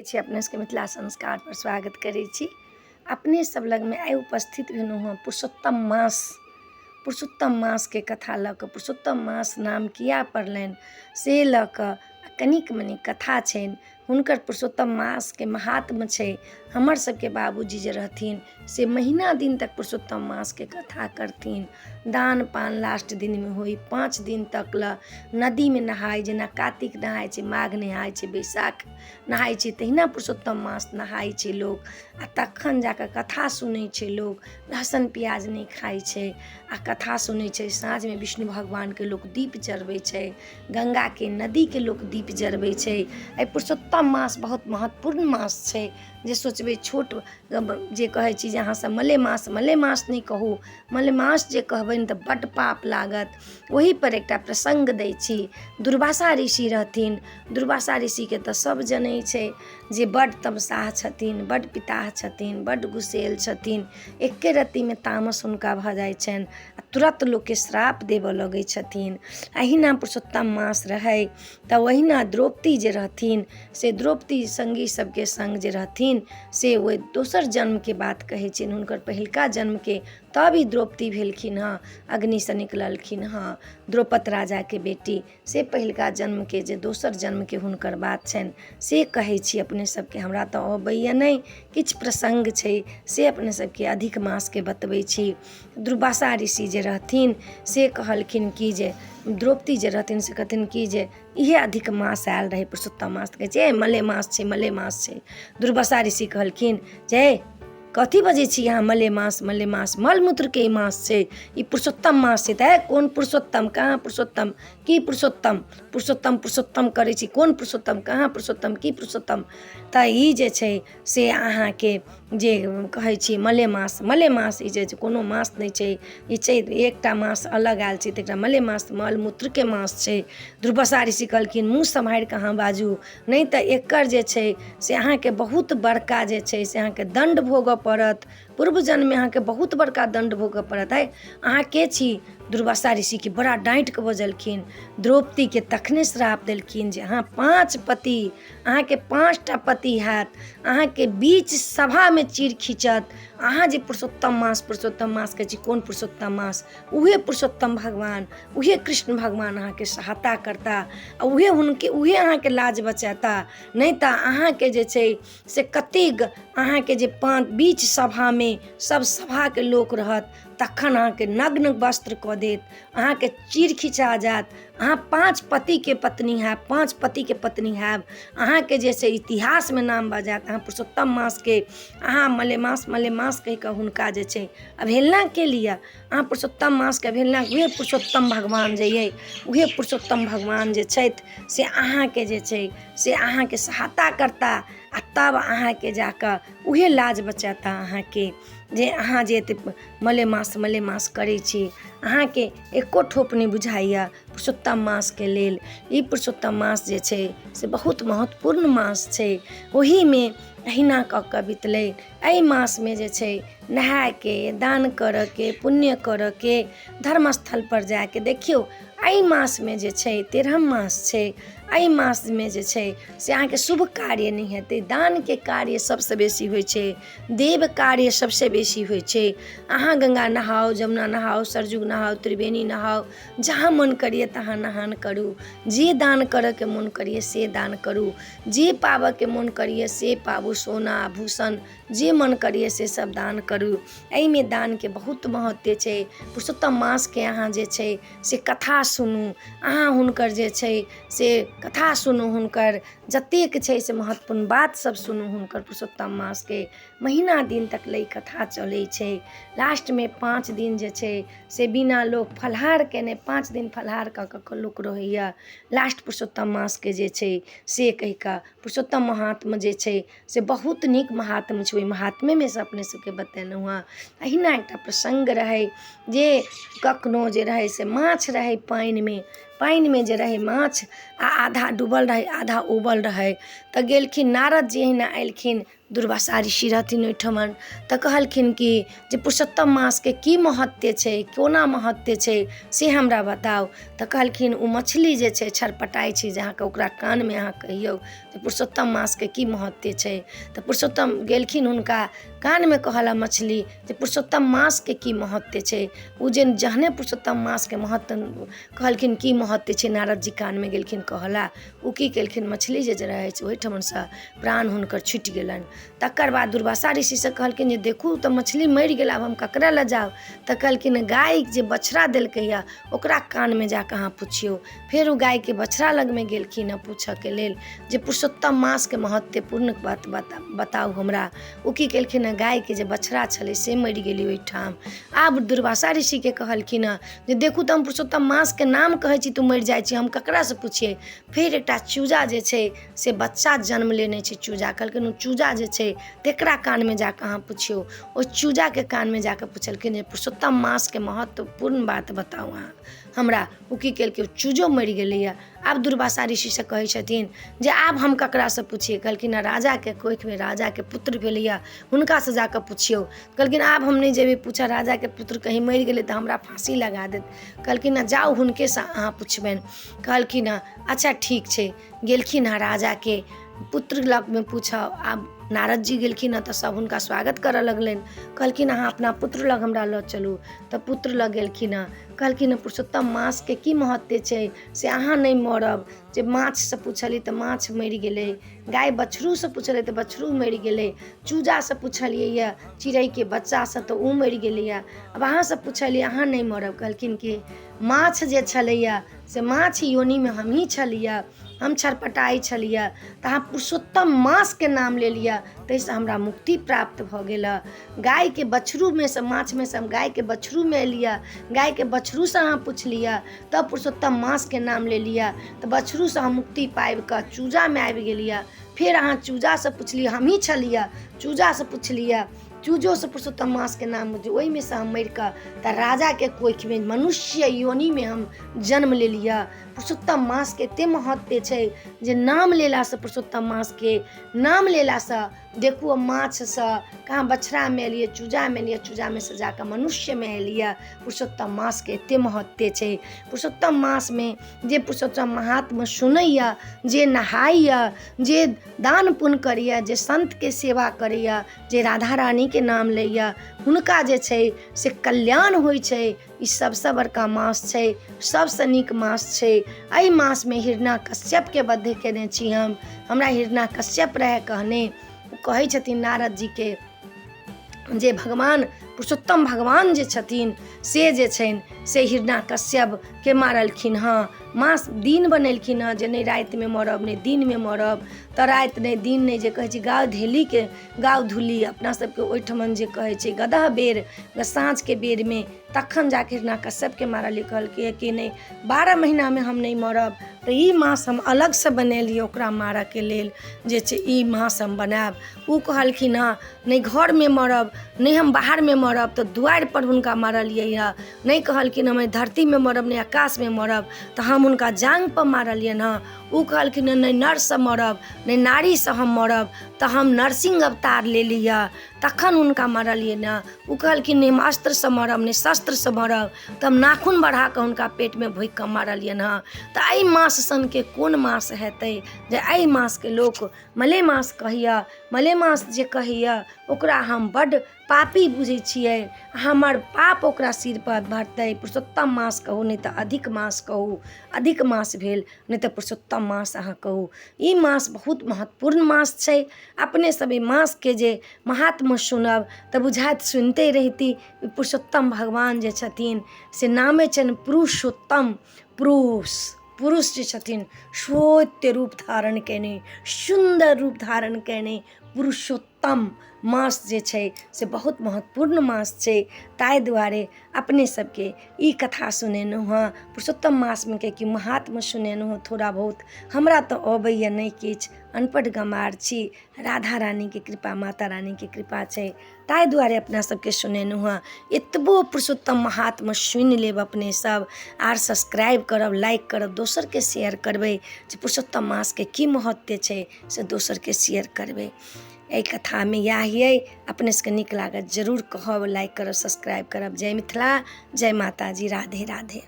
छी अपने सबके मिथिला संस्कारपर स्वागत करै छी। अपने सब लगमे आइ उपस्थित भेलहुँ हँ पुरुषोत्तम मास, पुरुषोत्तम मासके कथा लऽ कऽ। पुरुषोत्तम मास नाम किया पड़लनि से लऽ कऽ कनिक मनिक कथा छनि हुनकर। पुरुषोत्तम मासके महात्म छै। हमर सबके बाबूजी जे रहथिन से महीना दिन तक पुरुषोत्तम मासके कथा करथिन। दान पान लास्ट दिनमे होइ, 5 दिन तक लए नदीमे नहाय। जेना कातिक नहाय छै, माघ नहाय छै, बैसाख नहाय छै, तहिना पुरुषोत्तम मास नहाय छै लोक आ तखन जाकऽ कथा सुनै छै लोक। लहसुन प्याज नहि खाइ छै आ कथा सुनै छै। साँझमे विष्णु भगवानके लोक दीप जरबै छै, गङ्गाके नदीके लोक दीप जरबै छै। एहि पुरुषोत्तम मास बहुत महत्वपूर्ण मास छै। जे सोचबै छोट, जे कहै छी जे अहाँसभ मलेमास, मलेमास नहि कहू। मलेमास जे कहबनि तऽ बड्ड पाप लागत। ओहीपर एकटा प्रसङ्ग दै छी। दुर्वासा ऋषि रहथिन। दुर्वासा ऋषिके तऽ सभ जनै छै जे बड्ड तमसाह छथिन, बड्ड पिताह छथिन, बड्ड गुस्सैल छथिन। एक्के रत्तीमे तामस हुनका भऽ जाइ छनि आ तुरन्त लोकके श्राप देबऽ लगै छथिन। अहिना पुरुषोत्तम मास रहै तऽ ओहिना द्रौपदी जे रहथिन से द्रौपदी सङ्गी सबके सङ्ग जे रहथिन से ओहि दोसर जन्मके बात कहै छियनि, हुनकर पहिलका जन्मके। तब ई द्रौपदी भेलखिन हँ, अग्निसँ निकललखिन हँ, द्रौपद राजाके बेटी। से पहिलका जन्मके जे दोसर जन्मके हुनकर बात छनि से कहै छी अपने सबके। हमरा तऽ अबैए नहि, किछु प्रसङ्ग छै से अपने सबके अधिक मासके बतबै छी। दुर्वासा ऋषि जे रहथिन से कहलखिन कि जे द्रौपदी जे रहथिन से कहथिन कि जे इहे अधिक मास आयल रहै पुरुषोत्तम मास, कहै छै मलेमास छै, मलेमास छै। दुर्वासा ऋषि कहलखिन जे कथी बजै छी अहाँ मलेमास, मलेमास? मलमूत्रके ई मास छै, ई पुरुषोत्तम मास छै। तऽ कोन पुरुषोत्तम, कहाँ पुरुषोत्तम, की पुरुषोत्तम? पुरुषोत्तम पुरुषोत्तम करै छी, कोन पुरुषोत्तम, कहाँ पुरुषोत्तम, की पुरुषोत्तम? तऽ ई जे छै से अहाँके जे कहै छी मलेमास, मलेमास, ई जे कोनो मास नहि छै। ई छै एकटा मास अलग आयल छै तऽ एकटा मलेमास, मलमूत्रके मास छै। दुर्वासा ऋषि कहलखिन मुँह सम्हारि कऽ अहाँ बाजू, नहि तऽ एकर जे छै से अहाँके बहुत बड़का जे छै से अहाँके दण्ड भोगऽ पड़त। पूर्व जन्ममे अहाँके बहुत बड़का दण्ड भोगऽ पड़त। है, अहाँ के छी? दुर्वासा ऋषिके बड़ा डाँटि कऽ बजलखिन। द्रौपदीके तखने श्राप देलखिन जे अहाँ 5 पति, अहाँके 5टा पति हैत, अहाँके बीच सभामे चीर खींचत। अहाँ जे पुरुषोत्तम मास, पुरुषोत्तम मास कहै छी, कोन पुरुषोत्तम मास? उहे पुरुषोत्तम भगवान, उहे कृष्ण भगवान अहाँके सहायता करता आ उहे हुनके, उहे अहाँके लाज बचेता। नहि तऽ अहाँके जे छै से कतेक अहाँके जे पाँच बीच सभामे सब सभाके लोक रहत तखन अहाँके नग्न वस्त्र कऽ देत, अहाँके चीर खिचा जायत, अहाँ 5 पतिके पत्नी हैब, 5 पतिके पत्नी हैब, अहाँके जे छै इतिहासमे नाम बजायत। अहाँ पुरुषोत्तम मासके अहाँ मलेमास, मलेमास कहि कऽ हुनका जे छै अवहेलना केलियै। अहाँ पुरुषोत्तम मासके अवहेलना, उएह पुरुषोत्तम भगवान जे अइ, उएह पुरुषोत्तम भगवान जे छथि से अहाँके जे छै से अहाँके सहायता करता आ तब अहाँके जाकऽ उएह लाज बचेता अहाँके। जे अहाँ जे एतेक मलेमास मलेमास करै छी, अहाँके एको ठोप नहि बुझाइए पुरुषोत्तम मासके लेल। ई पुरुषोत्तम मास जे छै से बहुत महत्वपूर्ण मास छै। ओहीमे अहिना कऽ कऽ बितलै। एहि मासमे जे छै नहायके, दान करऽके, पुण्य करऽके, धर्म स्थलपर जायके। देखियौ, एहि मासमे जे छै 13म मास छै, एहि मासमे जे छै से अहाँके शुभ कार्य नहि हेतै। दानके कार्य सभसँ बेसी होइ छै, देव कार्य सभसँ बेसी होइ छै। अहाँ गङ्गा नहाउ, जमुना नहाउ, सरजुग नहाउ, त्रिवेणी नहाउ, जहाँ मन करैए तहाँ नहान करू। जे दान करऽके मोन करैए से दान करू, जे पाबऽके मोन करैए से पाबू, सोना आभूषण जे मन करैए से सब दान करू। एहिमे दानके बहुत महत्व छै। पुरुषोत्तम मासके अहाँ जे छै से कथा सुनू, अहाँ हुनकर जे छै से कथा सुनू, हुनकर जतेक छै से महत्वपूर्ण बात सब सुनू हुनकर। पुरुषोत्तम मासके महीना दिन तक ले कथा चलै छै। लास्टमे 5 दिन जे छै से बिना लोक फलाहार केने 5 दिन फलाहार कऽ कऽ लोक रहैए लास्ट पुरुषोत्तम मासके जे छै से कहि कऽ। पुरुषोत्तम महात्म जे छै से बहुत नीक महात्म छै। ओहि महात्मेमे से अपने सबके बतेलहुँ हँ। अहिना एकटा प्रसङ्ग रहै जे कखनो जे रहै से माछ रहै पानिमे, पानिमे जे रहै माछ आ आधा डूबल रहै, आधा उबल रहै। तऽ गेलखिन नारद जी अहिना अयलखिन, दुर्वासा ऋषि रहथिन ओहिठमन, तऽ कहलखिन कि जे पुरुषोत्तम मासके की महत्व छै, कोना महत्व छै से हमरा बताउ। तऽ कहलखिन ओ मछली जे छै छरपटाइ छै, जे अहाँके ओकरा कानमे अहाँ कहियौ जे पुरुषोत्तम मासके की महत्व छै। तऽ पुरुषोत्तम गेलखिन हुनका कानमे कहऽ मछली जे पुरुषोत्तम मासके की महत्व छै। ओ जे जहने पुरुषोत्तम मासके महत्व कहलखिन की महत्व छै, नारद जी कानमे गेलखिन कहऽ, ओ की केलखिन, मछली जे रहै छै ओहिठमनसँ प्राण हुनकर छुटि गेलनि। तकर बाद दुर्वासा ऋषिसँ कहलखिन जे देखू तऽ मछली मरि गेल, आब हम ककरा लऽ जाउ? तऽ कहलखिन गाय जे बछड़ा देलकैए ओकरा कानमे जाकऽ अहाँ पुछियौ। फेर ओ गायके बछड़ा लगमे गेलखिन हँ पूछऽके लेल जे पुरुषोत्तम मासके महत्वपूर्ण बात बताउ हमरा। ओ की केलखिन हँ, गायके जे बछड़ा छलै से मरि गेलै ओहिठाम। आब दुर्वासा ऋषिके कहलखिन हँ जे देखू तऽ हम पुरुषोत्तम मासके नाम कहै छी तऽ मरि जाइ छी, हम ककरासँ पुछियै? फेर एकटा चूजा जे छै से बच्चा जन्म लेने छै चूजा, कहलखिन ओ चूजा जे छै तकरा कानमे जाकऽ अहाँ पुछियौ। ओहि चूजाके कानमे जाकऽ पुछलखिन जे पुरुषोत्तम मासके महत्वपूर्ण बात बताउ अहाँ हमरा। ओ की केलकै, ओ चूजो मरि गेलैए। आब दुर्वासा ऋषिसँ कहै छथिन जे आब हम ककरासँ पुछियै? कहलखिन हँ राजाके कोखिमे राजाके पुत्र भेलैए, हुनकासँ जाकऽ पुछियौ। कहलखिन आब हम नहि जेबै पूछऽ, राजाके पुत्र कहीं मरि गेलै तऽ हमरा फाँसी लगा देत। कहलखिन हँ जाउ हुनकेसँ अहाँ पुछबनि। कहलखिन हँ अच्छा ठीक छै। गेलखिन हँ राजाके पुत्र लगमे पूछऽ। आब नारद जी गेलखिन हँ तऽ सब हुनका स्वागत करऽ लगलनि। कहलखिन अहाँ अपना पुत्र लग हमरा लऽ चलू। तऽ पुत्र लग गेलखिन हँ, कहलखिन हँ पुरुषोत्तम मासके की महत्व छै से अहाँ नहि मरब। जे माछसँ पुछलियै तऽ माछ मरि गेलै, गाय बछड़ूसँ पुछलियै तऽ बछड़ू मरि गेलै, चूजासँ पुछलियै यऽ चिड़ैके बच्चासँ तऽ ओ मरि गेलैए, आब अहाँसँ पुछलियै अहाँ नहि मरब। कहलखिन कि माछ जे छलैए से माछ योनिमे हमही छलियै, हम छरपटाइ छलियै, तऽ अहाँ पुरुषोत्तम मासके नाम लेलियै ताहिसँ हमरा मुक्ति प्राप्त भऽ गेल। गायके बछड़ूमे सँ माछमे सँ हम गायके बछड़ूमे एलियै, गायके बछड़ूसँ अहाँ पुछलियै तब पुरुषोत्तम मासके नाम लेलियै तऽ बछड़ूसँ हम मुक्ति पाबि कऽ चूजामे आबि गेलियै। फेर अहाँ चूजासँ पुछलियै, हमही छलियै, चूजासँ पुछलियै, चूजोसँ पुरुषोत्तम मासके नाम बुझियौ, ओहिमे सँ हम मरि कऽ तऽ राजाके कोखिमे मनुष्य योनिमे हम जन्म लेलियै। पुरुषोत्तम मासके एते महत्व छै जे नाम लेलासँ, पुरुषोत्तम मासके नाम लेलासँ देखू माछसँ कहाँ बछड़ामे एलियै, चूजामे एलियै, चूजामे सँ जाकऽ मनुष्यमे एलियै। पुरुषोत्तम मासके एते महत्व छै। पुरुषोत्तम मासमे जे पुरुषोत्तम महात्म सुनैए, जे नहाइए, जे दान पुण्य करैए, जे सन्तके सेवा करैए, जे राधा रानीके नाम लैए, हुनका जे छै से कल्याण होइ छै। ई सबसँ बड़का मास छै, सबसँ नीक मास छै। एहि मासमे हिरणा कश्यपके वध केने छी हम। हमरा हिरणा कश्यप रहै कहने, ओ कहै छथिन नारद जीके जे भगवान पुरुषोत्तम भगवान जे छथिन से जे छनि से हिरणा कश्यपके मारलखिन हँ। मास दिन बनेलखिन हँ जे नहि रातिमे मरब नहि दिनमे मरब, तऽ राति नहि दिन नहि, जे कहै छै गाउ धेलीके गाउ धुली अपना सबके ओहिठमन जे कहै छै गदह बेर, साँझके बेरमे तखन जाके हिरणा कश्यपके मारलियै। कहलकै कि नहि 12 महीनामे हम नहि मरब, तऽ ई मास हम अलगसँ बनेलियै ओकरा मारऽके लेल जे छै ई मास हम बनायब। ओ कहलखिन हँ नहि घरमे मरब नहि हम बाहरमे मरब, तऽ दुआरिपर हुनका मारलियै हँ। नहि कहलखिन हम धरतीमे मरब नहि आकाशमे मरब, तऽ हम हुनका जाँघपर मारलियनि हँ। ओ कहलखिन हँ नहि नरसँ मरब नहि नारीसँ हम मरब, तऽ हम नरसिंह अवतार लेली हँ तखन हुनका मारलियनि हँ। ओ कहलखिन नहि हम अस्त्रसँ मरब नहि शस्त्रसँ मरब, तऽ हम नाखून बढ़ाकऽ हुनका पेटमे भोँकिकऽ मारलियनि हँ। तऽ एहि मास सनके कोन मास हेतै जे एहि मासके लोक मलेमास कहैए। मलेमास जे कहैए ओकरा हम बड्ड पापी बुझै छियै, हमर पाप ओकरा सिरपर भरतै। पुरुषोत्तम मास कहू नहि तऽ अधिक मास कहू, अधिक मास भेल नहि तऽ पुरुषोत्तम मास अहाँ कहू, ई मास बहुत महत्वपूर्ण मास छै। अपने सब एहि मासके जे महात्म्य सुनब तऽ बुझायत सुनिते रहिती। पुरुषोत्तम भगवान जे छथिन से नामे छनि पुरुषोत्तम। पुरुष पुरुष जे छथिन सत्य रूप धारण केने, सुन्दर रूप धारण केने पुरुषोत्तम पुरुषोत्तम मास जे छै से बहुत महत्वपूर्ण मास छै। ताहि दुआरे अपने सबके ई कथा सुनेलहुँ हँ पुरुषोत्तम मासमे, किएकि महात्म सुनेलहुँ हँ थोड़ा बहुत। हमरा तऽ अबैए नहि किछु, अनपढ़ गमार छी। राधा रानीके कृपा, माता रानीके कृपा छै, ताहि दुआरे अपना सबके सुनेलहुँ हँ। एतबो पुरुषोत्तम महात्म सुनि लेब अपने सब, आर सब्सक्राइब करब, लाइक करब, दोसरके शेयर करबै जे पुरुषोत्तम मासके की महत्व छै, से दोसरके शेयर करबै। एहि कथामे इएह अइ। अपने सबके नीक लागत जरूर कहब, लाइक करब, सब्सक्राइब करब। जय मिथिला, जय माताजी, राधे राधे।